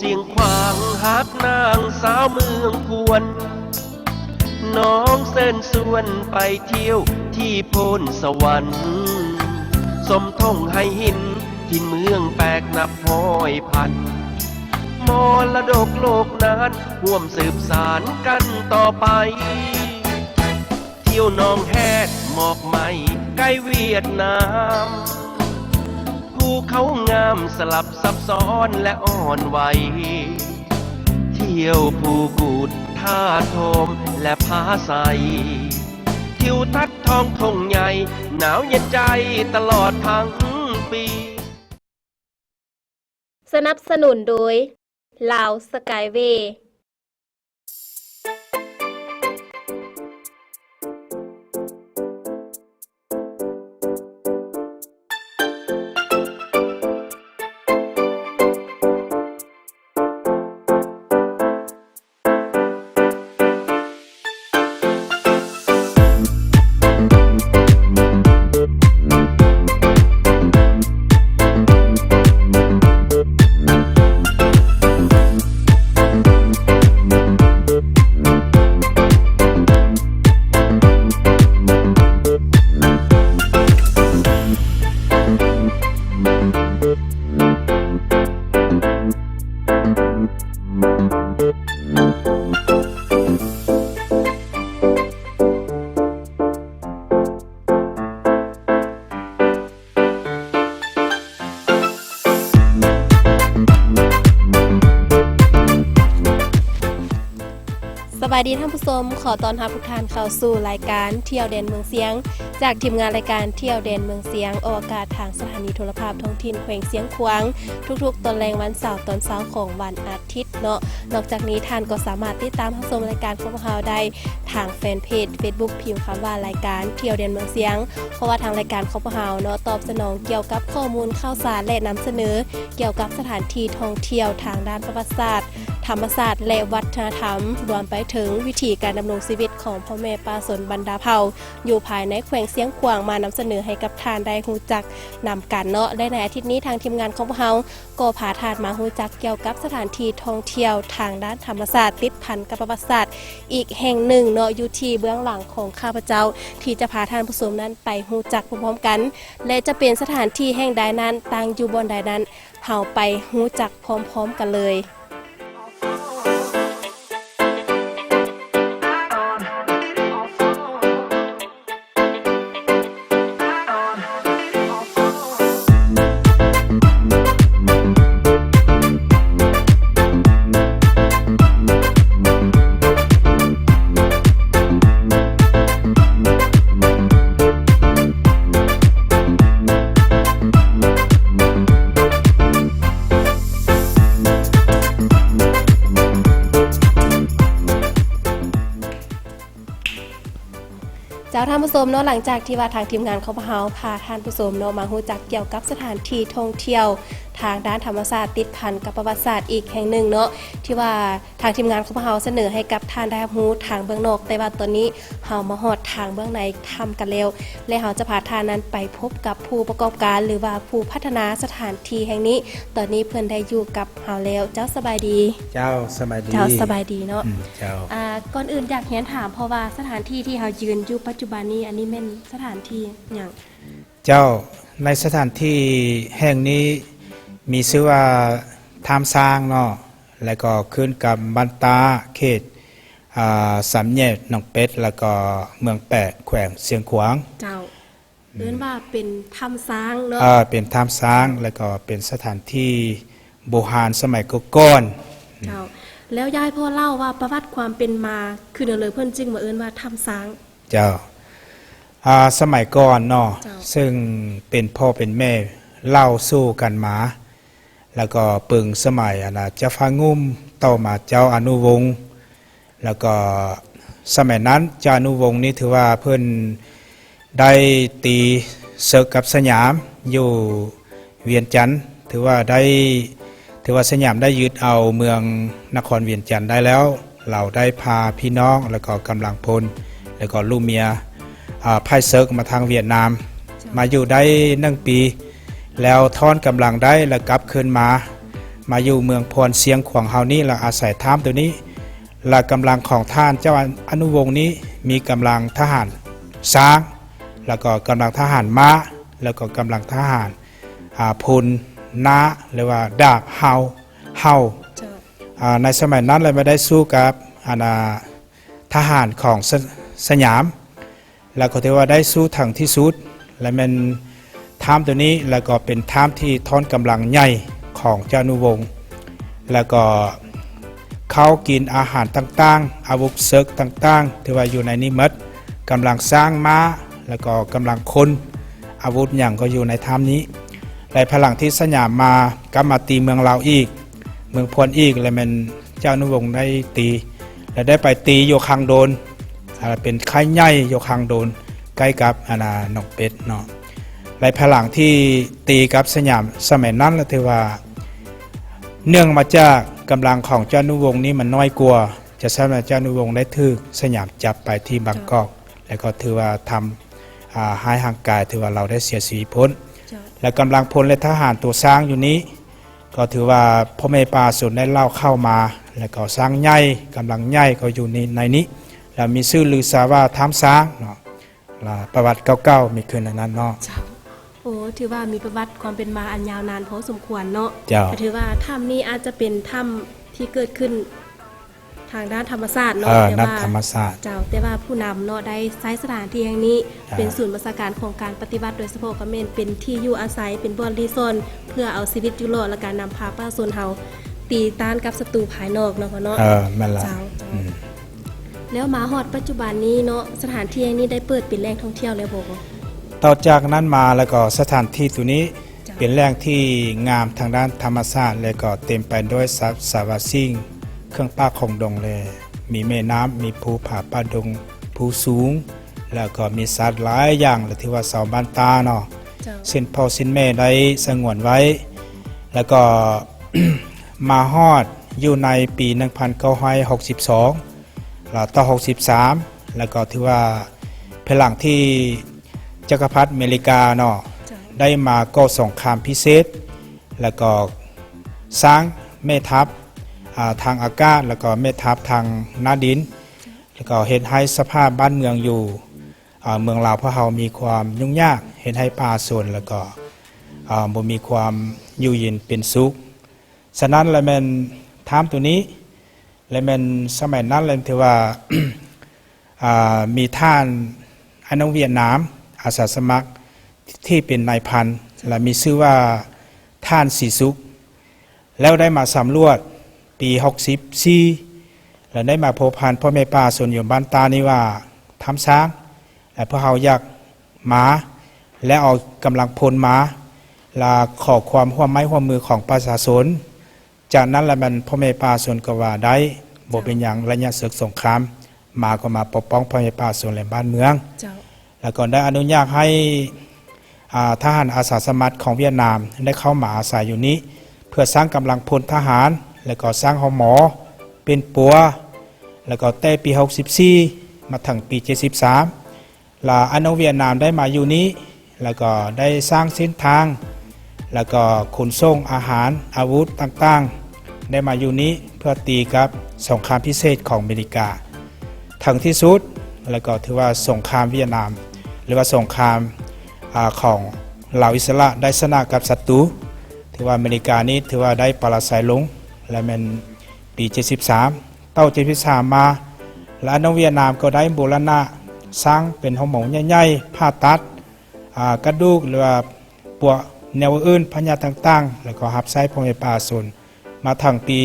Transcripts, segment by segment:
ສຽງຂວາງຮັກນາງສາວເມືອງຄວນ ນ້ອງເຊີນຊວນໄປທ່ຽວທີ່ໂພນສະຫວັນ ຊົມທົ່ງໄຫຫີນຖິ່ນເມືອງແປກນັບຮ້ອຍພັນ ມໍລະດົກໂລກນານຮ່ວມສືບສານກັນຕໍ່ໄປ ທ່ຽວໜອງແຮດໝອກໄມ້ໃກ້ຫວຽດນາມ ພູເຂົາງາມສະຫຼັບຊັບຊ້ອນແລະອ່ອນໄຫວ ທ່ຽວພູກູດທາດໂທມແລະຜາໄຊ ທິວທັດທ້ອງທົ່ງໃຫຍ່ໜາວເຢັນໃຈຕະຫຼອດທັງປີ. ສະໜັບສະໜູນໂດຍ ລາວສະກາຍເວ. ສະບາຍດີທ່ານຜູ້ຊົມ, ຂໍຕ້ອນຮັບທຸກທ່ານເຂົ້າສູ່ລາຍການທ່ຽວແດນເມືອງຊຽງ ຈາກທີມງານລາຍການທ່ຽວແດນເມືອງຊຽງ ອອກອາກາດທາງສະຖານີໂທລະພາບທ້ອງຖິ່ນແຂວງຊຽງຂວາງ ທຸກໆຕອນແລງວັນເສົາຕອນເຊົ້າຂອງວັນອາທິດເນາະ. ນອກຈາກນີ້ທ່ານກໍສາມາດຕິດຕາມຮັບຊົມລາຍການຂອງພວກເຮົາໄດ້ທາງແຟນເພຈເຟສບຸກ ພິມຄຳວ່າລາຍການທ່ຽວແດນເມືອງຊຽງ ເພາະວ່າທາງລາຍການຂອງພວກເຮົາເນາະ ຕອບສະໜອງກ່ຽວກັບຂໍ້ມູນຂ່າວສານ ແລະ ນຳສະເໜີກ່ຽວກັບສະຖານທີ່ທ່ອງທ່ຽວທາງດ້ານປະຫວັດສາດ, ທຳມະຊາດ ແລະ ວັດທະນະທຳ, ລວມໄປເຖິງວິຖີການດຳລົງຊີວິດຂອງພໍ່ແມ່ປະຊາຊົນບັນດາເຜົ່າ ຢູ່ພາຍໃນແຂວງຊຽງຂວາງ ມານຳສະເໜີໃຫ້ກັບທ່ານໄດ້ຮູ້ຈັກນຳກັນເນາະ. ແລະ ໃນອາທິດນີ້ທາງທີມງານຂອງພວກເຮົາ ກໍພາທ່ານມາຮູ້ຈັກກ່ຽວກັບສະຖານທີ່ທ່ອງທ່ຽວທາງດ້ານທຳມະຊາດ ຕິດພັນກັບປະຫວັດສາດອີກແຫ່ງໜຶ່ງເນາະ ຢູ່ທີ່ເບື້ອງຫຼັງຂອງຂ້າພະເຈົ້າ ທີ່ຈະພາທ່ານຜູ້ຊົມນັ້ນໄປຮູ້ຈັກພ້ອມໆກັນ ແລະ ຈະເປັນສະຖານທີ່ແຫ່ງໃດນັ້ນ, ຕັ້ງຢູ່ບ່ອນໃດນັ້ນ, ເຮົາໄປຮູ້ຈັກພ້ອມໆກັນເລີຍ. ເຈົ້າ ທ່ານຜູ້ຊົມເນາະ, ຫຼັງຈາກທີ່ວ່າທາງທີມງານຂອງພວກເຮົາພາທ່ານຜູ້ຊົມເນາະ ມາຮູ້ຈັກກ່ຽວກັບສະຖານທີ່ທ່ອງທ່ຽວທາງດ້ານທຳມະຊາດ ຕິດພັນກັບປະຫວັດສາດອີກແຫ່ງໜຶ່ງເນາະ ທີ່ວ່າທາງທີມງານຂອງພວກເຮົາສະເໜີໃຫ້ກັບທ່ານໄດ້ຮັບຮູ້ທາງເບື້ອງນອກ, ແຕ່ວ່າຕອນນີ້ເຮົາມາຮອດທາງເບື້ອງໃນຖ້ຳກັນແລ້ວ ແລະ ເຮົາຈະພາທ່ານນັ້ນໄປພົບກັບຜູ້ປະກອບການ ຫຼືວ່າຜູ້ພັດທະນາສະຖານທີ່ແຫ່ງນີ້. ຕອນນີ້ເພິ່ນໄດ້ຢູ່ກັບ ເຮົາແລ້ວ. ເຈົ້າ ສະບາຍດີ. ເຈົ້າ ສະບາຍດີ. ເຈົ້າ ສະບາຍດີເນາະ. ອືມ ເຈົ້າ. ອ່າ ກ່ອນອື່ນຢາກຮຽນຖາມ ເພາະວ່າສະຖານທີ່ທີ່ເຮົາຢືນຢູ່ປັດຈຸບັນນີ້ ອັນນີ້ແມ່ນສະຖານທີ່ຫຍັງ? ເຈົ້າ ໃນສະຖານທີ່ແຫ່ງນີ້ມີຊື່ວ່າຖ້ຳຊ້າງເນາະ ແລ້ວກໍຂຶ້ນກັບບ້ານຕາ ເຂດ ອ່າ ສາມແຍກໜອງເປັດ ແລ້ວກໍເມືອງແປກ ແຂວງຊຽງຂວາງ. ເຈົ້າ. ອືມ ເອີ້ນວ່າເປັນຖ້ຳຊ້າງເນາະ. ເອີ ເປັນຖ້ຳຊ້າງ ແລ້ວກໍເປັນສະຖານທີ່ບູຮານສະໄໝກ່ອນໆ. ເຈົ້າ. ແລ້ວຢາກໃຫ້ພໍ່ເລົ່າວ່າປະຫວັດຄວາມເປັນມາຄືແນວໃດ ເພິ່ນຈຶ່ງມາເອີ້ນວ່າຖ້ຳຊ້າງ? ເຈົ້າ. ອ່າ ສະໄໝກ່ອນເນາະ. ເຈົ້າ. ເຊິ່ງເປັນພໍ່ເປັນແມ່ເລົ່າສູ່ກັນມາ ແລ້ວກໍປຶງສະໄໝ ອັນນະ ເຈົ້າຟ້າງຸ່ມ ຕໍ່ມາເຈົ້າອະນຸວົງ ແລ້ວກໍສະໄໝນັ້ນ ເຈົ້າອະນຸວົງນີ້ຖືວ່າເພິ່ນໄດ້ຕີເສິກກັບສະຫຍາມຢູ່ວຽງຈັນ, ຖືວ່າໄດ້ ຖືວ່າສະຫຍາມໄດ້ຍຶດເອົາເມືອງນະຄອນວຽງຈັນໄດ້ແລ້ວ, ລາວໄດ້ພາພີ່ນ້ອງ ແລ້ວກໍກຳລັງພົນ ແລ້ວກໍລູກເມຍ ອາ ພາຍເສິກມາທາງຫວຽດນາມ, ເຈົ້າ. ມາຢູ່ໄດ້ໜຶ່ງປີ ແລ້ວຖອນກຳລັງໄດ້ ແລ້ວກັບຄືນມາ ມາຢູ່ເມືອງພວນຊຽງຂວາງເຮົານີ້ ແລະ ອາໄສຖ້ຳໂຕນີ້ ແລະ ກຳລັງຂອງທ່ານເຈົ້າອະນຸວົງນີ້ ມີກຳລັງທະຫານຊ້າງ ແລ້ວກໍກຳລັງທະຫານມ້າ ແລ້ວກໍກຳລັງທະຫານ ອ່າ ພົນນາ ຫຼືວ່າດາບເຫົ່າ ເຫົ່າ ເຈົ້າ ອ່າ ໃນສະໄໝນັ້ນ ແລະ ມາໄດ້ສູ້ກັບ ອັນ ອ່າ ທະຫານຂອງ ສະ ສະຫຍາມ ແລ້ວກໍຖືວ່າໄດ້ສູ້ເຖິງທີ່ສຸດ ແລະ ແມ່ນຖ້ຳໂຕນີ້ ແລ້ວກໍເປັນຖ້ຳທີ່ທ້ອນກຳລັງໃຫຍ່ຂອງເຈົ້າອະນຸວົງ ແລ້ວກໍເຂົ້າກິນອາຫານຕ່າງໆ ອາວຸດເສິກຕ່າງໆ ຖືວ່າຢູ່ໃນນີ້ໝົດ ກຳລັງຊ້າງມ້າ ແລ້ວກໍກຳລັງຄົນ ອາວຸດຫຍັງກໍຢູ່ໃນຖ້ຳນີ້ ແລະ ພາຍຫຼັງທີ່ສະຫຍາມມາ ກັບມາຕີເມືອງລາວອີກ ເມືອງພວນອີກ ແລະ ແມ່ນເຈົ້າອະນຸວົງໄດ້ຕີ ແລະ ໄດ້ໄປຕີຢູ່ຄັງໂດນ ອ່າ ເປັນຄ້າຍໃຫຍ່ຢູ່ຄັງໂດນ ໃກ້ກັບ ອັນນ່າ ໜອງເປັດເນາະ ແລະ ພາຍຫຼັງທີ່ຕີກັບສະຫຍາມສະໄໝນັ້ນ ລະຖືວ່າ ເນື່ອງມາຈາກກຳລັງຂອງເຈົ້າອະນຸວົງນີ້ມັນນ້ອຍກວ່າ ຈະຊັ້ນວ່າເຈົ້າອະນຸວົງໄດ້ຖືກສະຫຍາມຈັບໄປທີ່ບາງກອກ ແລະ ກໍຖືວ່າທຳ ອ່າ ຮ້າຍຮ່າງກາຍ ຖືວ່າລາວໄດ້ເສຍຊີວິດພຸ້ນ ເຈົ້າ ແລະ ກຳລັງພົນ ແລະ ທະຫານຕົວຊ້າງຢູ່ນີ້ ກໍຖືວ່າພໍ່ແມ່ປະຊາຊົນໄດ້ເລົ່າຂ່າວມາ ແລະ ກໍຊ້າງໃຫຍ່ ກຳລັງໃຫຍ່ກໍຢູ່ໃນ ໃນນີ້ ແລ້ວມີຊື່ລືຊາວ່າຖ້ຳຊ້າງເນາະ ລະປະຫວັດເກົ່າໆ ມີຂຶ້ນໃນນັ້ນເນາະ ເຈົ້າ. ໂອ້ ຖືວ່າມີປະຫວັດຄວາມເປັນມາອັນຍາວນານພໍສົມຄວນເນາະ ເຈົ້າ ກໍຖືວ່າຖ້ຳນີ້ອາດຈະເປັນຖ້ຳທີ່ເກີດຂຶ້ນ ທາງດ້ານທຳມະຊາດເນາະ ເອີ ແຕ່ວ່າ ທຳມະຊາດ ເຈົ້າ ແຕ່ວ່າຜູ້ນຳເນາະ ໄດ້ໃຊ້ສະຖານທີ່ແຫ່ງນີ້ ເອີ ເປັນສູນບັນຊາການຂອງການປະຕິວັດ ໂດຍສະເພາະກໍແມ່ນເປັນທີ່ຢູ່ອາໄສ ເປັນບ່ອນລີ້ຊ່ອນ ເພື່ອເອົາຊີວິດຢູ່ລອດ ແລະ ການນຳພາປະຊາຊົນເຮົາຕີຕ້ານກັບສັດຕູພາຍນອກເນາະ ພໍ່ເນາະ ເອີ ແມ່ນລະ ເຈົ້າ ເຈົ້າ ອືມ ແລ້ວມາຮອດປັດຈຸບັນນີ້ເນາະ ສະຖານທີ່ແຫ່ງນີ້ໄດ້ເປີດເປັນແຫຼ່ງທ່ອງທ່ຽວແລ້ວບໍ່? ຕໍ່ຈາກນັ້ນມາ ແລ້ວກໍສະຖານທີ່ໂຕນີ້ ເຈົ້າ ເປັນແຫຼ່ງທີ່ງາມທາງດ້ານທຳມະຊາດ ແລະ ກໍເຕັມໄປດ້ວຍສັດສາວາສິ່ງ ເຄື່ອງປ່າຂອງດົງ ແລະ ມີແມ່ນ້ຳ ມີພູຜາປ່າດົງ ພູສູງ ແລ້ວກໍມີສັດຫຼາຍຢ່າງ ແລະ ຖືວ່າຊາວບ້ານຕາເນາະ ເຈົ້າ ເຊັ່ນພໍ່ເຊັ່ນແມ່ໄດ້ສະຫງວນໄວ້ ແລ້ວກໍ ມາຮອດຢູ່ໃນປີໜຶ່ງພັນເກົ້າຮ້ອຍຫົກສິບສອງ ລະຕໍ່ຫົກສິບສາມ ແລ້ວກໍຖືວ່າພາຍຫຼັງທີ່ຈັກກະພັດເມລິກາເນາະ ເຈົ້າ ໄດ້ມາກໍ່ສົງຄາມພິເສດ ແລ້ວກໍສ້າງແມ່ທັບ ອ່າ ທາງອາກາດ ແລ້ວກໍແມ່ທັບທາງໜ້າດິນ ເຈົ້າ ແລ້ວກໍເຮັດໃຫ້ສະພາບບ້ານເມືອງຢູ່ ອ່າ ເມືອງລາວພວກເຮົາມີຄວາມຫຍຸ້ງຍາກ ເຮັດໃຫ້ປະຊາຊົນ ແລ້ວກໍ ອ່າ ບໍ່ມີຄວາມຢູ່ເຢັນເປັນສຸກ. ສະນັ້ນລະແມ່ນຖ້ຳໂຕນີ້ ລະແມ່ນສະໄໝນັ້ນລະຖືວ່າ ອ່າ ມີທ່ານອານຸວຽດນາມ ອາສາສະໝັກທີ່ເປັນນາຍພັນ ລະມີຊື່ວ່າທ່ານສີສຸກ ແລ້ວໄດ້ມາສຳຫຼວດປີຫົກສິບສີ່ ແລະ ໄດ້ມາພົວພັນພໍ່ແມ່ປະຊາຊົນຢູ່ບ້ານຕານີ້ວ່າ ຖ້ຳຊ້າງ ແລະ ພວກເຮົາຢາກມາ ແລະ ເອົາກຳລັງພົນມາ ລະຂໍຄວາມຮ່ວມໄມ້ຮ່ວມມືຂອງປະຊາຊົນ. ຈາກນັ້ນລະແມ່ນພໍ່ແມ່ປະຊາຊົນກໍວ່າໄດ້ ບໍ່ເປັນຫຍັງ ໄລຍະເສິກສົງຄາມ ມາກໍມາປົກປ້ອງພໍ່ແມ່ປະຊາຊົນ ແລະ ບ້ານເມືອງ ເຈົ້າ ແລ້ວກໍໄດ້ອະນຸຍາດໃຫ້ ອ່າ ທະຫານອາສາສະໝັກຂອງຫວຽດນາມໄດ້ເຂົ້າມາອາໄສຢູ່ນີ້ ເພື່ອສ້າງກຳລັງພົນທະຫານ ແລ້ວກໍສ້າງໂຮງໝໍ ປິ່ນປົວ ແລ້ວກໍແຕ່ປີຫົກສິບສີ່ ມາເຖິງປີເຈັດສິບສາມ ລະອານຸຫວຽດນາມໄດ້ມາຢູ່ນີ້ ແລ້ວກໍໄດ້ສ້າງເສັ້ນທາງ ແລ້ວກໍຂົນສົ່ງອາຫານ ອາວຸດຕ່າງໆ ໄດ້ມາຢູ່ນີ້ ເພື່ອຕີກັບສົງຄາມພິເສດຂອງອາເມລິກາ. ເຖິງທີ່ສຸດ ແລ້ວກໍຖືວ່າສົງຄາມຫວຽດນາມ ຫຼືວ່າສົງຄາມ ອາ ຂອງລາວອິດສະຫຼະໄດ້ຊະນະກັບສັດຕູ ຖືວ່າອາເມລິການີ້ຖືວ່າໄດ້ປະລາໄຊລົງ ແລະ ແມ່ນປີເຈັດສິບສາມ ເຕົ້າເຈັດສິບສາມມາ ແລະ ອານຸຫວຽດນາມກໍໄດ້ບູລະນະສ້າງເປັນໂຮງໝໍໃຫຍ່ໆ ຜ່າຕັດ ອາ ກະດູກ ຫຼືວ່າປວກແນວອື່ນ ພະຍາດຕ່າງໆ ແລ້ວກໍຮັບໃຊ້ພໍ່ແມ່ປະຊາຊົນ ມາເຖິງປີ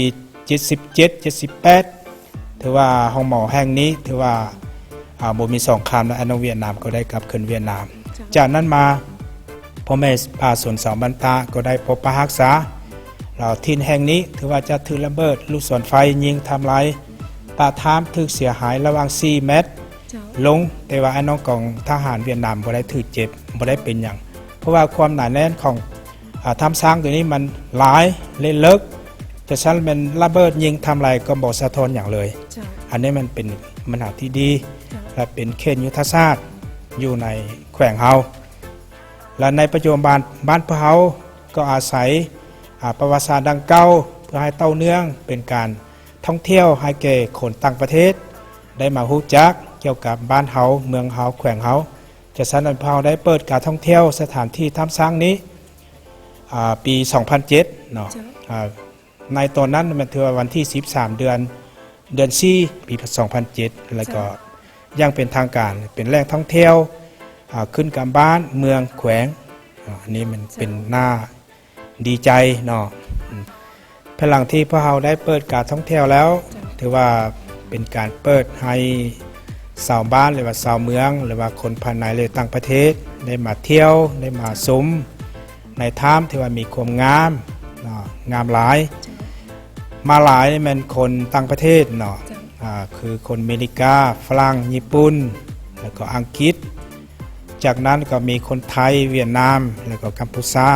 ເຈັດສິບເຈັດ ເຈັດສິບແປດ ຖືວ່າໂຮງໝໍແຫ່ງນີ້ຖືວ່າ ອາ ບໍ່ມີສົງຄາມ ແລະ ອານຸຫວຽດນາມກໍໄດ້ກັບຄືນຫວຽດນາມ. ເຈົ້າ. ຈາກນັ້ນມາ ພໍ່ແມ່ປະຊາຊົນຊາວບ້ານຕາກໍໄດ້ປົກປັກຮັກສາ ແລ້ວຖິ່ນແຫ່ງນີ້ຖືວ່າຈະຖືກລະເບີດລູກສອນໄຟຍິງທຳລາຍ ປະທາມຖືກເສຍຫາຍລະຫວ່າງສີ່ແມັດ ເຈົ້າ ລົງ ແຕ່ວ່າອ້າຍນ້ອງກອງທະຫານຫວຽດນາມບໍ່ໄດ້ຖືກເຈັບ ບໍ່ໄດ້ເປັນຫຍັງ ເພາະວ່າຄວາມໜາແໜ້ນຂອງ ອາ ຖ້ຳຊ້າງໂຕນີ້ມັນຫຼາຍ ແລະ ເລິກ ຈະຊັ້ນແມ່ນລະເບີດຍິງທຳລາຍກໍບໍ່ສະທ້ອນຫຍັງເລີຍ. ເຈົ້າ. ອັນນີ້ມັນເປັນບັນຫາທີ່ດີ ເຈົ້າ ແລະ ເປັນເຂດຍຸດທະສາດຢູ່ໃນແຂວງເຮົາ ແລະ ໃນປັດຈຸບັນບ້ານພວກເຮົາກໍອາໄສ ອາ ປະຫວັດສາດດັ່ງກ່າວ ເພື່ອໃຫ້ຕໍ່ເນື່ອງເປັນການທ່ອງທ່ຽວໃຫ້ແກ່ຄົນຕ່າງປະເທດໄດ້ມາຮູ້ຈັກກ່ຽວກັບບ້ານເຮົາ, ເມືອງເຮົາ, ແຂວງເຮົາ. ຈະສະນັ້ນ ພວກເຮົາໄດ້ເປີດການທ່ອງທ່ຽວສະຖານທີ່ຖ້ຳຊ້າງນີ້ ອາ ປີສອງພັນເຈັດເນາະ. ເຈົ້າ. ອາ ໃນຕອນນັ້ນແມ່ນຖືວ່າວັນທີສິບສາມ ເດືອນ ເດືອນສີ່ ປີສອງພັນເຈັດ ແລ້ວກໍ ເຈົ້າ ຢ່າງເປັນທາງການ ເປັນແຫຼ່ງທ່ອງທ່ຽວ ອາ ຂຶ້ນກັບບ້ານ ເມືອງ ແຂວງ. ອາ ອັນນີ້ມັນ ເຈົ້າ ເປັນໜ້າດີໃຈເນາະ. ອືມ ພາຍຫຼັງທີ່ພວກເຮົາໄດ້ເປີດການທ່ອງທ່ຽວແລ້ວ ເຈົ້າ ຖືວ່າເປັນການເປີດໃຫ້ຊາວບ້ານ ຫຼືວ່າຊາວເມືອງ ຫຼືວ່າຄົນພາຍໃນ ຫຼືຕ່າງປະເທດ ໄດ້ມາທ່ຽວ ໄດ້ມາ ເຈົ້າ ຊົມ ໃນຖ້ຳທີ່ວ່າມີຄວາມງາມເນາະ ງາມຫຼາຍ. ເຈົ້າ. ມາຫຼາຍນີ້ແມ່ນຄົນຕ່າງປະເທດເນາະ. ເຈົ້າ. ອາ ຄືຄົນເມລິກາ, ຝຣັ່ງ, ຍີ່ປຸ່ນ ແລ້ວກໍອັງກິດ. ຈາກນັ້ນກໍມີຄົນໄທ, ຫວຽດນາມ ແລ້ວກໍກຳປູຊາ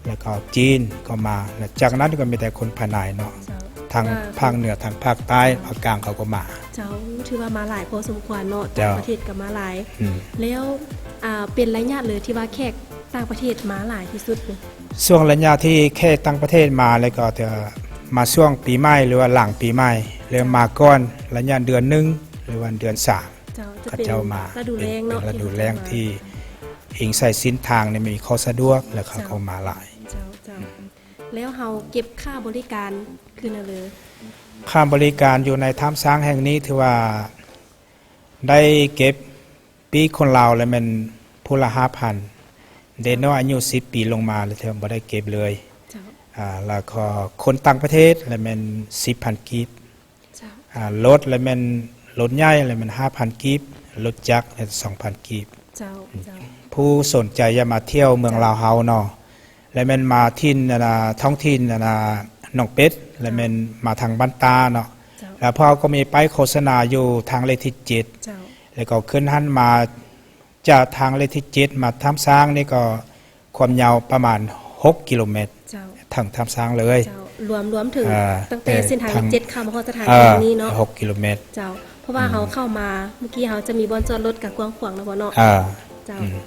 ແລ້ວກໍຈີນກໍມາ. ແລ້ວຈາກນັ້ນກໍມີແຕ່ຄົນພາຍໃນເນາະ. ເຈົ້າ. ທັງ ຖືວ່າ ພາກເໜືອ, ທັງພາກໃຕ້, ເຈົ້າ ພາກກາງເຂົາກໍມາ. ເຈົ້າ. ຖືວ່າມາຫຼາຍພໍສົມຄວນເນາະ. ເຈົ້າ. ຕ່າງປະເທດກໍມາຫຼາຍ. ອືມ. ແລ້ວ ອາ ເປັນໄລຍະເລີຍທີ່ວ່າແຂກຕ່າງປະເທດມາຫຼາຍທີ່ສຸດນີ້? ຊ່ວງໄລຍະທີ່ແຂກຕ່າງປະເທດມາ ແລ້ວກໍຈະມາຊ່ວງປີໃໝ່ ຫຼືວ່າຫຼັງປີໃໝ່ ຫຼື ເຈົ້າ ມາກ່ອນໄລຍະເດືອນໜຶ່ງ ຫຼືວ່າເດືອນສາມ. ເຈົ້າ. ເຂົາເຈົ້າມາ ຈະເປັນລະດູແລ້ງເນາະ ເປັນລະດູແລ້ງທີ່ ທີ່ເຂົາເຈົ້າມາ ອີງໃສ່ເສັ້ນທາງນີ້ມີຂໍ້ສະດວກ ແລ້ວເຂົາ ເຈົ້າ ກໍມາຫຼາຍ. ເຈົ້າ ເຈົ້າ. ອືມ. ແລ້ວເຮົາເກັບຄ່າບໍລິການຄືແນວໃດ? ຄ່າບໍລິການຢູ່ໃນຖ້ຳຊ້າງແຫ່ງນີ້ຖືວ່າ ໄດ້ເກັບປີ້ຄົນລາວລະແມ່ນຜູ້ລະຫ້າພັນ, ເດັກນ້ອຍອາຍຸສິບປີລົງມາລະເທື່ອບໍ່ໄດ້ເກັບເລີຍ. ເຈົ້າ. ອາ ລະກໍຄົນຕ່າງປະເທດລະແມ່ນສິບພັນກີບ. ເຈົ້າ. ອາ ລົດລະແມ່ນ ລົດໃຫຍ່ລະແມ່ນຫ້າພັນກີບ, ລົດຈັກລະສອງພັນກີບ. ເຈົ້າ ເຈົ້າ. ຜູ້ສົນໃຈຢາກມາທ່ຽວເມືອງ ເຈົ້າ ລາວເຮົາເນາະ ລະແມ່ນມາຖິ່ນ ອັນນ່າ ທ້ອງຖິ່ນ ອັນນ່າ ໜອງເປັດ ເຈົ້າ ລະແມ່ນມາທາງບ້ານຕາເນາະ. ເຈົ້າ. ລະພວກເຮົາກໍມີປ້າຍໂຄສະນາຢູ່ທາງເລກທີເຈັດ. ເຈົ້າ. ແລ້ວກໍຂຶ້ນຫັ້ນມາຈາກທາງເລກທີເຈັດມາຖ້ຳຊ້າງນີ້ກໍຄວາມຍາວປະມານຫົກກິໂລແມັດ. ເຈົ້າ. ເຖິງຖ້ຳຊ້າງເລີຍ. ເຈົ້າ. ລວມ ລວມເຖິງ ເອີ ຕັ້ງແຕ່ເສັ້ນທາງເລກເຈັດເຂົ້າມາຮອດສະຖານທີ່ແຫ່ງນີ້ເນາະ ເອີ ຫົກກິໂລແມັດ. ເຈົ້າ. ເພາະວ່າ ອືມ ເຮົາເຂົ້າມາ ເມື່ອກີ້ເຮົາຈະມີບ່ອນຈອດລົດກະກວ້າງຂວາງແລ້ວບໍ່ເນາະ. ເອີ ເຈົ້າ. ອືມ.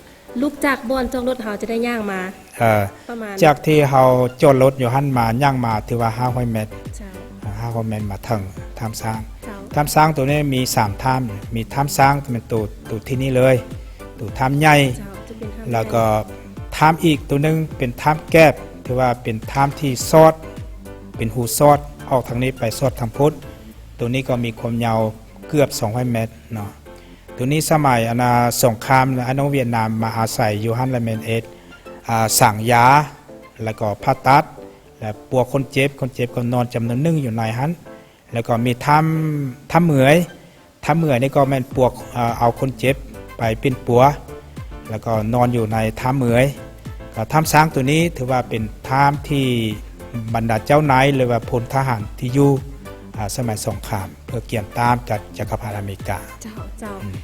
ລຸກຈາກບ່ອນຈອດລົດ ເຮົາຈະໄດ້ຍ່າງມາ ເອີ ປະມານ ຈາກທີ່ເຮົາຈອດລົດຢູ່ຫັ້ນມາ ຍ່າງມາຖືວ່າຫ້າຮ້ອຍແມັດ. ເຈົ້າ. ອາ ຫ້າຮ້ອຍແມັດມາເຖິງຖ້ຳຊ້າງ. ເຈົ້າ. ຖ້ຳຊ້າງໂຕນີ້ມີສາມຖ້ຳ ມີຖ້ຳຊ້າງ ແມ່ນໂຕ ໂຕທີ່ນີ້ເລີຍ ໂຕຖ້ຳໃຫຍ່. ເຈົ້າ. ຈະເປັນຖ້ຳໃຫຍ່ ແລ້ວກໍຖ້ຳອີກໂຕໜຶ່ງເປັນຖ້ຳແກບ ຖືວ່າເປັນຖ້ຳທີ່ສອດ ເປັນຮູສອດ ອອກທາງນີ້ໄປສອດທາງພຸ້ນ. ໂຕນີ້ກໍມີຄວາມຍາວເກືອບສອງຮ້ອຍແມັດເນາະ. ໂຕນີ້ສະໄໝ ອັນນ່າ ສົງຄາມ ອາ ນ້ອງຫວຽດນາມມາອາໄສຢູ່ຫັ້ນ ລະແມ່ນເຮັດ ອາ ສາງຢາ ລະກໍຜ່າຕັດ ລະປົວຄົນເຈັບ ຄົນເຈັບກໍນອນຈຳນວນໜຶ່ງຢູ່ໃນຫັ້ນ. ລະກໍມີຖ້ຳ ຖ້ຳເໝືອຍ ຖ້ຳເໝືອຍນີ້ກໍແມ່ນປົວ ເອົາຄົນເຈັບໄປປິ່ນປົວ ລະກໍນອນຢູ່ໃນຖ້ຳເໝືອຍ. ກໍຖ້ຳຊ້າງໂຕນີ້ຖືວ່າເປັນຖ້ຳທີ່ບັນດາເຈົ້ານາຍ ຫຼືວ່າພົນທະຫານທີ່ຢູ່ ອາ ສະໄໝສົງຄາມ ເພື່ອກຽມຕ້ານກັບຈັກກະພັດອາເມລິກາ. ເຈົ້າ ເຈົ້າ. ອືມ.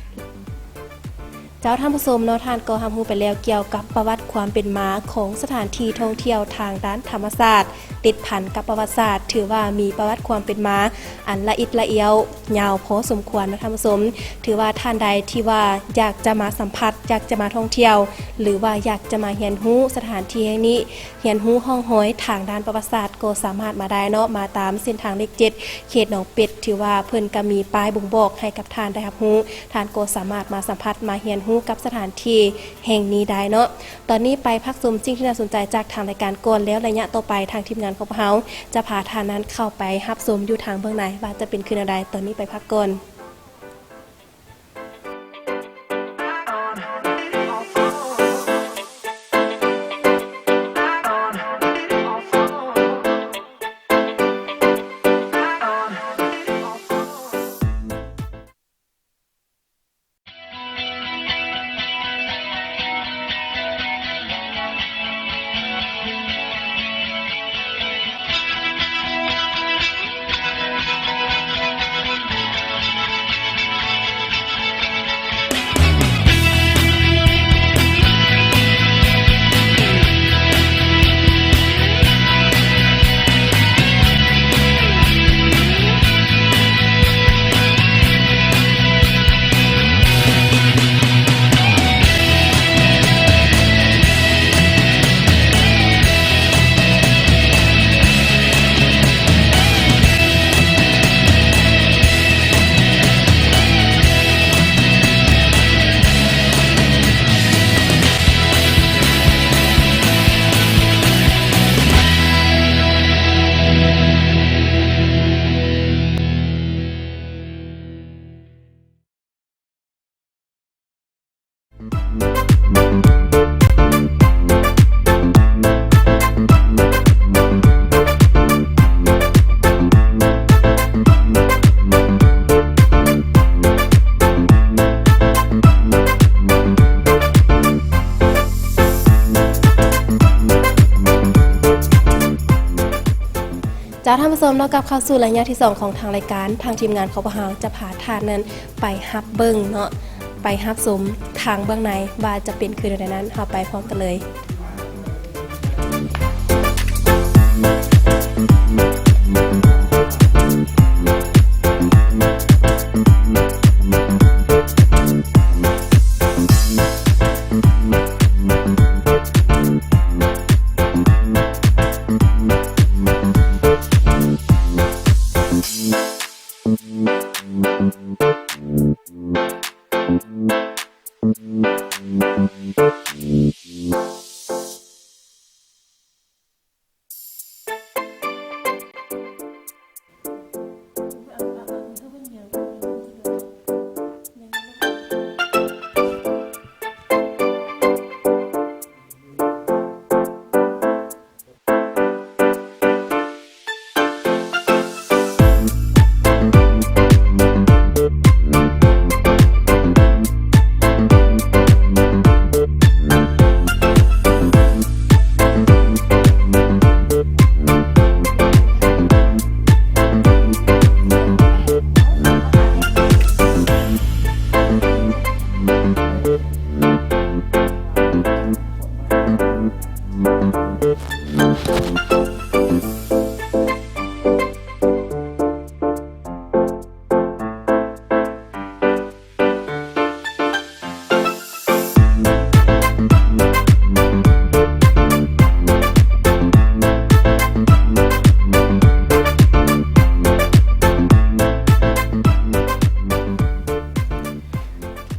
ເຈົ້າ ທ່ານຜູ້ຊົມເນາະ ທ່ານກໍຮັບຮູ້ໄປແລ້ວກ່ຽວກັບປະຫວັດຄວາມເປັນມາຂອງສະຖານທີ່ທ່ອງທ່ຽວທາງດ້ານທຳມະຊາດ ຕິດພັນກັບປະຫວັດສາດ ຖືວ່າມີປະຫວັດຄວາມເປັນມາອັນລະອິດລະອຽວຍາວພໍສົມຄວນເນາະທ່ານຜູ້ຊົມ. ຖືວ່າທ່ານໃດທີ່ວ່າຢາກຈະມາສຳຜັດ ຢາກຈະມາທ່ອງທ່ຽວ ຫຼືວ່າຢາກຈະມາຮຽນຮູ້ສະຖານທີ່ແຫ່ງນີ້ ຮຽນຮູ້ຮ່ອງຮອຍທາງດ້ານປະຫວັດສາດ ກໍສາມາດມາໄດ້ເນາະ ມາຕາມເສັ້ນທາງເລກເຈັດ ເຂດໜອງເປັດ ຖືວ່າເພິ່ນກະມີປ້າຍບົ່ງບອກໃຫ້ກັບທ່ານໄດ້ຮັບຮູ້ ທ່ານກໍສາມາດມາສຳຜັດ ມາຮຽນຮູ້ກັບສະຖານທີ່ແຫ່ງນີ້ໄດ້ເນາະ. ຕອນນີ້ໄປພັກຊົມສິ່ງທີ່ໜ້າສົນໃຈຈາກທາງລາຍການກ່ອນ ແລ້ວໄລຍະຕໍ່ໄປທາງທີມງານຂອງພວກເຮົາຈະພາທ່ານນັ້ນເຂົ້າໄປຮັບຊົມຢູ່ທາງເບື້ອງໃນ ວ່າຈະເປັນຄືແນວໃດ. ຕອນນີ້ໄປພັກກ່ອນ. ແລ້ວທ່ານຜູ້ຊົມເນາະ ກັບເຂົ້າສູ່ໄລຍະທີສອງຂອງທາງລາຍການ, ທາງທີມງານຂອງພວກເຮົາຈະພາທ່ານນັ້ນໄປຮັບເບິ່ງເນາະ, ໄປຮັບຊົມທາງເບື້ອງໃນວ່າຈະເປັນຄືແນວໃດນັ້ນ, ເຮົາໄປພ້ອມກັນເລີຍ.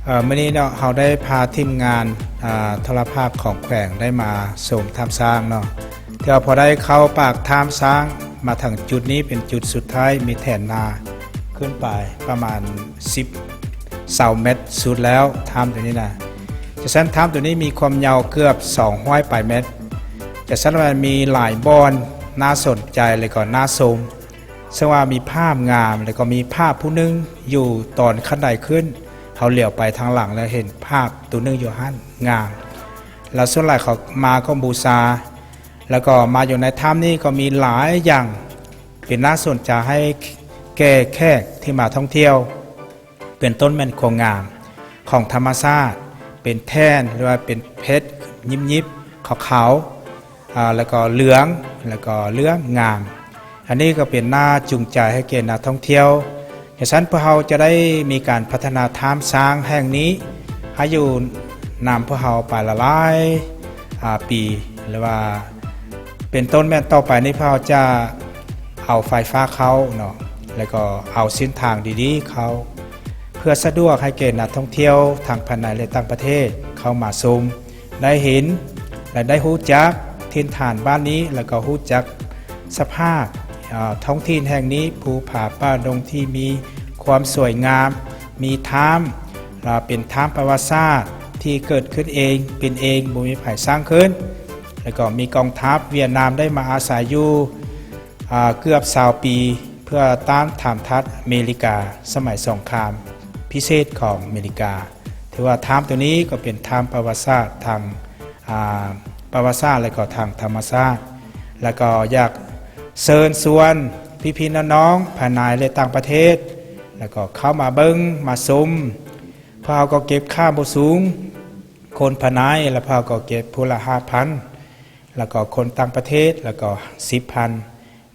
ເອີ ມື້ນີ້ເນາະ ເຮົາໄດ້ພາທີມງານ ເອີ ໂທລະພາບຂອງແຂວງໄດ້ມາຊົມຖ້ຳຊ້າງເນາະ. ຖືວ່າພໍໄດ້ເຂົ້າປາກຖ້ຳຊ້າງມາເຖິງຈຸດນີ້ເປັນຈຸດສຸດທ້າຍ, ມີແຖນໜ້າຂຶ້ນໄປປະມານສິບ ຊາວແມັດສຸດແລ້ວ ຖ້ຳຕົວນີ້ນະ. ຈະຊັ້ນຖ້ຳຕົວນີ້ມີຄວາມຍາວເກືອບສອງຮ້ອຍປາຍແມັດ. ຈະຊັ້ນວ່າມີຫຼາຍບ່ອນໜ້າສົນໃຈ ແລະກໍໜ້າຊົມ. ເຊິ່ງວ່າມີພາບງາມ ແລ້ວກໍມີພາບຜູ້ໜຶ່ງຢູ່ຕອນຂັ້ນໄດຂຶ້ນ, ເຮົາຫຼຽວໄປທາງຫຼັງແລ້ວເຫັນພາບຕົວໜຶ່ງຢູ່ຫັ້ນງາມ. ແລ້ວສ່ວນຫຼາຍເຂົາມາກໍບູຊາ, ແລ້ວກໍມາຢູ່ໃນຖ້ຳນີ້ກໍມີຫຼາຍຢ່າງເປັນໜ້າສົນໃຈໃຫ້ແກ່ແຂກທີ່ມາທ່ອງທ່ຽວ. ເປັນຕົ້ນແມ່ນຄວາມງາມຂອງທຳມະຊາດ, ເປັນແທ່ນ ຫຼືວ່າເປັນເພັດຍິບໆ ຂາວໆ ອາ ແລ້ວກໍເຫຼືອງ ແລ້ວກໍເຫຼືອງງາມ. ອັນນີ້ກໍເປັນໜ້າຈູງໃຈໃຫ້ແກ່ນັກທ່ອງທ່ຽວ. ຈັ່ງຊັ້ນພວກເຮົາຈະໄດ້ມີການພັດທະນາຖ້ຳຊ້າງແຫ່ງນີ້ໃຫ້ຢູ່ນຳພວກເຮົາໄປຫຼາຍໆ ອາ ປີ ຫຼືວ່າເປັນຕົ້ນແມ່ນຕໍ່ໄປນີ້ພວກເຮົາຈະເອົາໄຟຟ້າເຂົ້າເນາະ ແລ້ວກໍເອົາເສັ້ນທາງດີໆເຂົ້າ ເພື່ອສະດວກໃຫ້ແກ່ນັກທ່ອງທ່ຽວທັງພາຍໃນ ແລະ ຕ່າງປະເທດເຂົ້າມາຊົມ ໄດ້ເຫັນ ແລະ ໄດ້ຮູ້ຈັກຖິ່ນຖານບ້ານນີ້ ແລ້ວກໍຮູ້ຈັກສະພາບ ອາ ທ້ອງຖິ່ນແຫ່ງນີ້, ພູຜາປ່າດົງທີ່ມີຄວາມສວຍງາມ, ມີຖ້ຳ ອາ ເປັນຖ້ຳປະຫວັດສາດທີ່ເກີດຂຶ້ນເອງ ເປັນເອງ, ບໍ່ມີໃຜສ້າງຂຶ້ນ, ແລ້ວກໍມີກອງທັບຫວຽດນາມໄດ້ມາອາໄສຢູ່ ອາ ເກືອບຊາວປີ ເພື່ອຕ້ານຖາມທັດເມລິກາ ສະໄໝສົງຄາມພິເສດຂອງເມລິກາ. ຖືວ່າຖ້ຳຕົວນີ້ກໍເປັນຖ້ຳປະຫວັດສາດທາງ ອາ ປະຫວັດສາດ ແລະ ກໍທາງທຳມະຊາດ. ແລ້ວກໍຢາກເຊີນຊວນພີ່ໆນ້ອງໆພາຍໃນ ແລະ ຕ່າງປະເທດ ແລ້ວກໍເຂົ້າມາເບິ່ງມາຊົມ. ພວກເຮົາກໍເກັບຄ່າບໍ່ສູງ, ຄົນພາຍໃນ ແລ້ວພວກເຮົາກໍເກັບຜູ້ລະຫ້າພັນ ແລ້ວກໍຄົນຕ່າງປະເທດ ແລ້ວກໍສິບພັນ.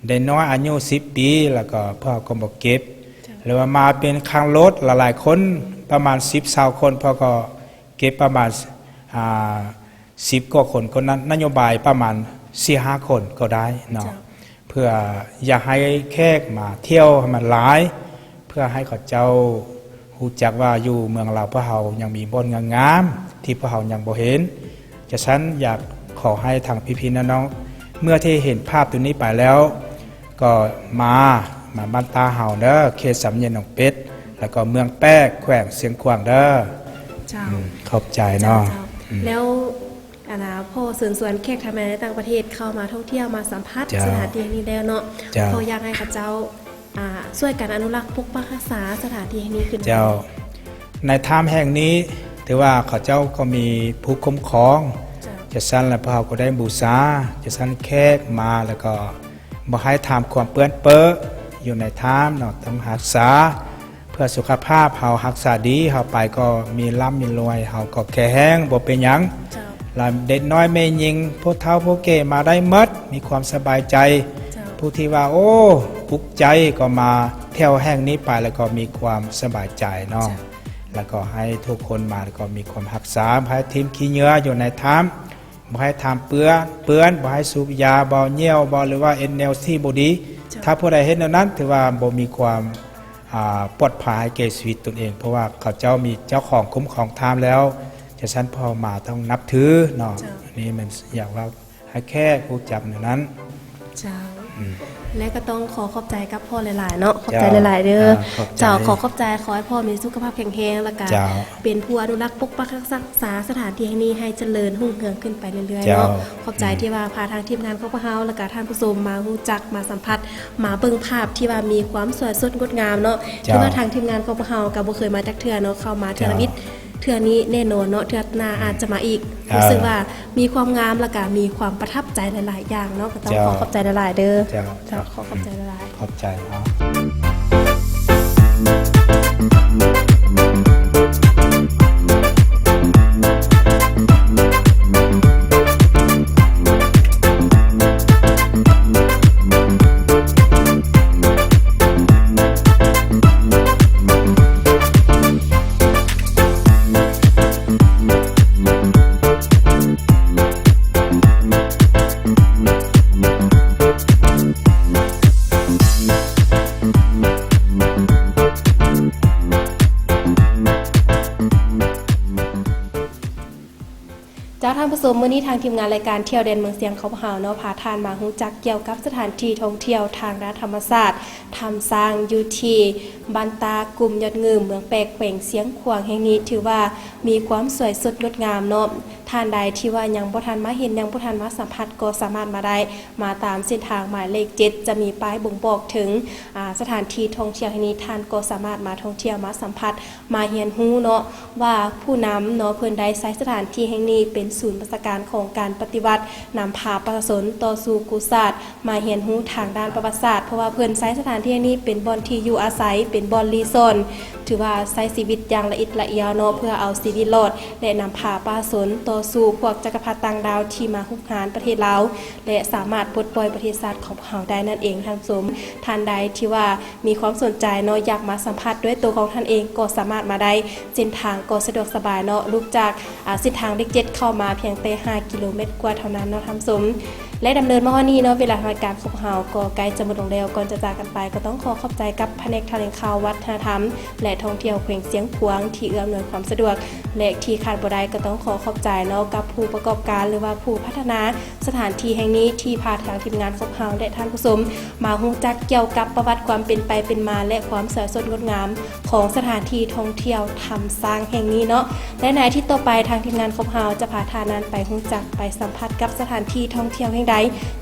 ເດັກນ້ອຍອາຍຸສິບປີ ແລ້ວກໍພວກເຮົາກໍບໍ່ເກັບ. ເຈົ້າ. ຫຼືວ່າມາເປັນຄັນລົດຫຼາຍໆຄົນ ປະມານສິບຊາວຄົນ ພວກເຮົາກໍເກັບປະມານ ອາ ສິບກວ່າຄົນ ກໍນະ ນະໂຍບາຍປະມານສີ່ຫ້າຄົນກໍໄດ້ເນາະ. ເຈົ້າ. ເພື່ອຢາກໃຫ້ແຂກມາທ່ຽວໃຫ້ມັນຫຼາຍ ເພື່ອໃຫ້ເຂົາເຈົ້າຮູ້ຈັກວ່າຢູ່ເມືອງລາວພວກເຮົາຍັງມີບ່ອນງາມໆທີ່ພວກເຮົາຍັງບໍ່ເຫັນ. ຈະຊັ້ນຢາກຂໍໃຫ້ທາງພີ່ໆນ້ອງໆ ເມື່ອທີ່ເຫັນພາບຕົວນີ້ໄປແລ້ວ ກໍມາ ມາບ້ານຕາເຮົາເດີ ເຂດສາມແຍກໜອງເປັດ ແລ້ວກໍເມືອງແປກ ແຂວງຊຽງຂວາງເດີ. ເຈົ້າ. ອືມ ຂອບໃຈເນາະ. ເຈົ້າ ເຈົ້າ. ອືມ ແລ້ວ ອັນນ່າ ພໍ່ເຊີນຊວນແຂກທັງໃນ ແລະ ຕ່າງປະເທດເຂົ້າມາທ່ອງທ່ຽວ ມາສຳຜັດ ເຈົ້າ ສະຖານທີ່ແຫ່ງນີ້ແລ້ວເນາະ. ເຈົ້າ. ພໍ່ຢາກໃຫ້ເຂົາເຈົ້າ ອາ ຊ່ວຍກັນອະນຸລັກປົກປັກຮັກສາສະຖານທີ່ແຫ່ງນີ້ຂຶ້ນ. ເຈົ້າ. ໃນຖ້ຳແຫ່ງນີ້ຖືວ່າເຂົາເຈົ້າກໍມີຜູ້ຄຸ້ມຄອງ. ເຈົ້າ. ຈະຊັ້ນແລ້ວພວກເຮົາກໍໄດ້ບູຊາ. ຈະຊັ້ນແຂກມາແລ້ວກໍ ບໍ່ໃຫ້ຖາມຄວາມເປື້ອນເປິຢູ່ໃນຖ້ຳເນາະ ຕ້ອງຮັກສາເພື່ອສຸຂະພາບເຮົາ ຮັກສາດີ ເຮົາໄປກໍມີລ່ຳມີລວຍ ເຮົາກໍແຂງແຮງ ບໍ່ເປັນຫຍັງ. ເຈົ້າ. ລະເດັກນ້ອຍແມ່ຍິງ ຜູ້ເຖົ້າຜູ້ແກ່ມາໄດ້ໝົດ ມີຄວາມສະບາຍໃຈ. ເຈົ້າ. ຜູ້ທີ່ວ່າ ໂອ້ ອຸກໃຈກໍມາແຖວແຫ່ງນີ້ໄປ ແລ້ວກໍມີຄວາມສະບາຍໃຈເນາະ. ເຈົ້າ. ແລ້ວກໍໃຫ້ທຸກຄົນມາ ແລ້ວກໍມີຄວາມຮັກສາ ໃຫ້ຖິ້ມຂີ້ເຫຍື້ອຢູ່ໃນຖ້ຳ ບໍ່ໃຫ້ຖາມເປື້ອນ ເປື້ອນ ບໍ່ໃຫ້ສູບຢາ ບໍ່ຍ່ຽວ ບໍ່ ຫຼືວ່າເຮັດແນວທີ່ບໍ່ດີ. ເຈົ້າ. ຖ້າຜູ້ໃດເຮັດແນວນັ້ນ ຖືວ່າບໍ່ມີຄວາມ ອາ ປອດໄພໃຫ້ແກ່ຊີວິດຕົນເອງ ເພາະວ່າເຂົາເຈົ້າມີເຈົ້າຂອງຄຸ້ມຄອງຖ້ຳແລ້ວ. ຈັ່ງຊັ້ນ ຜູ້ເຮົາມາຕ້ອງນັບຖືເນາະ. ເຈົ້າ. ອັນນີ້ແມ່ນຢາກເວົ້າໃຫ້ແຂກຮູ້ຈັກແນວນັ້ນ. ເຈົ້າ. ອືມ. ແລະກໍຕ້ອງຂໍຂອບໃຈກັບພໍ່ຫຼາຍໆເນາະ ຂອບໃຈ ເຈົ້າ ຫຼາຍໆເດີ. ອາ ຂອບໃຈ. ເຈົ້າ ຂໍຂອບໃຈ ຂໍໃຫ້ພໍ່ມີສຸຂະພາບແຂງແຮງ ແລ້ວກະ ເຈົ້າ ເປັນຜູ້ອະນຸລັກປົກປັກຮັກສາສະຖານທີ່ແຫ່ງນີ້ໃຫ້ຈະເລີນຮຸ່ງເຮືອງຂຶ້ນໄປເລື້ອຍໆເນາະ. ເຈົ້າ. ຂອບໃຈ ອືມ ທີ່ວ່າພາທ່ານທີມງານຂອງພວກເຮົາ ແລ້ວກະທ່ານຜູ້ຊົມມາຮູ້ຈັກ ມາສຳຜັດ ມາເບິ່ງພາບທີ່ວ່າມີຄວາມສວຍສົດງົດງາມເນາະ. ເຈົ້າ. ຖືວ່າທາງທີມງານຂອງພວກເຮົາກໍບໍ່ເຄີຍມາຈັກເທື່ອເນາະ ເຂົ້າມາເທື່ອລະ ເຈົ້າ ວິດ ເທື່ອນີ້ແນ່ນອນເນາະ ເທື່ອໜ້າອາດຈະມາອີກ. ເອີ ຮູ້ສຶກວ່າມີຄວາມງາມ ແລ້ວກະມີຄວາມປະທັບໃຈຫຼາຍໆຢ່າງເນາະ ກໍຕ້ອງ ເຈົ້າ ຂໍຂອບໃຈຫຼາຍໆເດີ. ເຈົ້າ. ເຈົ້າ ຂໍຂອບໃຈຫຼາຍໆ. ຂອບໃຈເນາະ. ເຈົ້າ ທ່ານຜູ້ຊົມ, ມື້ນີ້ທາງທີມງານລາຍການທ່ຽວແດນເມືອງຊຽງຂອງພວກເຮົາເນາະ ພາທ່ານມາຮູ້ຈັກກ່ຽວກັບສະຖານທີ່ທ່ອງທ່ຽວທາງດ້ານທຳມະຊາດ ຖ້ຳຊ້າງ ຢູ່ທີ່ບ້ານຕາ ກຸ່ມຍອດງື່ມ ເມືອງແປກ ແຂວງຊຽງຂວາງແຫ່ງນີ້ ຖືວ່າມີຄວາມສວຍສົດງົດງາມເນາະ. ທ່ານໃດທີ່ວ່າຍັງບໍ່ທັນມາເຫັນ ຍັງບໍ່ທັນມາສຳຜັດ ກໍສາມາດມາໄດ້ ມາຕາມເສັ້ນທາງໝາຍເລກເຈັດ ຈະມີປ້າຍບົ່ງບອກເຖິງ ອາ ສະຖານທີ່ທ່ອງທ່ຽວແຫ່ງນີ້ ທ່ານກໍສາມາດມາທ່ອງທ່ຽວ ມາສຳຜັດ ມາຮຽນຮູ້ເນາະ ວ່າຜູ້ນຳເນາະ ເພິ່ນໄດ້ໃຊ້ສະຖານທີ່ແຫ່ງນີ້ເປັນສູນບັນຊາການຂອງການປະຕິວັດ ນຳພາປະຊາຊົນຕໍ່ສູ້ກູ້ຊາດ ມາຮຽນຮູ້ທາງດ້ານປະຫວັດສາດ ເພາະວ່າເພິ່ນໃຊ້ສະຖານທີ່ແຫ່ງນີ້ເປັນບ່ອນທີ່ຢູ່ອາໄສ ເປັນບ່ອນລີ້ຊ່ອນ ຖືວ່າໃຊ້ຊີວິດຢ່າງລະອິດລະອຽວເນາະ ເພື່ອເອົາຊີວິດລອດ ແລະ ນຳພາປະຊາຊົນຕໍ່ສູ້ພວກຈັກກະພັດຕ່າງດາວທີ່ມາຮຸກຮານປະເທດລາວ ແລະ ສາມາດປົດປ່ອຍປະເທດຊາດຂອງພວກເຮົາໄດ້ນັ້ນເອງ ທ່ານຜູ້ຊົມ. ທ່ານໃດທີ່ວ່າມີຄວາມສົນໃຈເນາະ ຢາກມາສຳຜັດດ້ວຍໂຕຂອງທ່ານເອງ ກໍສາມາດມາໄດ້ ເສັ້ນທາງກໍສະດວກສະບາຍເນາະ ລຸກຈາກ ອາ ເສັ້ນທາງເລກເຈັດເຂົ້າມາພຽງແຕ່ຫ້າກິໂລແມັດກວ່າເທົ່ານັ້ນເນາະ ທ່ານຜູ້ຊົມ. ແລະ ດຳເນີນມາຮອດນີ້ເນາະ ເວລາທາງລາຍການຂອງເຮົາກໍໃກ້ຈະໝົດລົງແລ້ວ ກ່ອນຈະຈາກກັນໄປ ກໍຕ້ອງຂໍຂອບໃຈກັບພະແນກຖະແຫຼງຂ່າວ ວັດທະນະທຳ ແລະ ທ່ອງທ່ຽວແຂວງຊຽງຂວາງ ທີ່ເອື້ອອຳນວຍຄວາມສະດວກ ແລະ ທີ່ຂາດບໍ່ໄດ້ກໍຕ້ອງຂໍຂອບໃຈເນາະ ກັບຜູ້ປະກອບການ ຫຼືວ່າຜູ້ພັດທະນາສະຖານທີ່ແຫ່ງນີ້ ທີ່ພາທາງທີມງານຂອງເຮົາ ແລະ ທ່ານຜູ້ຊົມ ມາຮູ້ຈັກກ່ຽວກັບປະຫວັດຄວາມເປັນໄປເປັນມາ ແລະ ຄວາມສວຍສົດງົດງາມຂອງສະຖານທີ່ທ່ອງທ່ຽວຖ້ຳຊ້າງແຫ່ງນີ້ເນາະ. ແລະ ໃນອາທິດຕໍ່ໄປ ທາງທີມງານຂອງເຮົາຈະພາທ່ານນັ້ນໄປຮູ້ຈັກ ໄປສຳຜັດກັບສະຖານທີ່ທ່ອງທ່ຽວແຫ່ງໃດ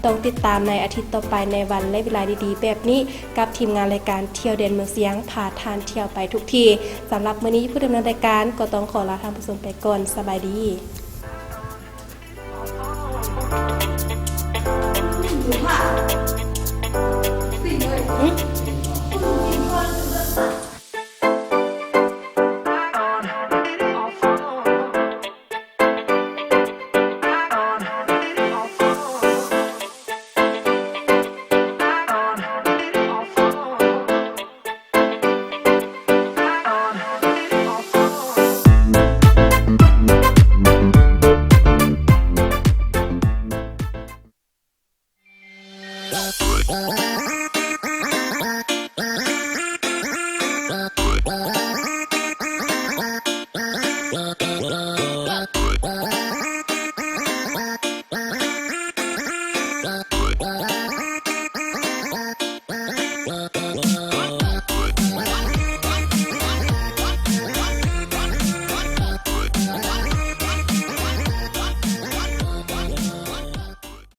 ຕ້ອງຕິດຕາມໃນອາທິດຕໍ່ໄປ ໃນວັນ ແລະ ເວລາດີໆແບບນີ້ ກັບທີມງານລາຍການທ່ຽວແດນເມືອງຊຽງ ພາທ່ານທ່ຽວໄປທຸກທີ່. ສຳລັບມື້ນີ້ ຜູ້ດຳເນີນລາຍການກໍຕ້ອງຂໍລາທ່ານຜູ້ຊົມໄປກ່ອນ. ສະບາຍດີ. ຫືມ?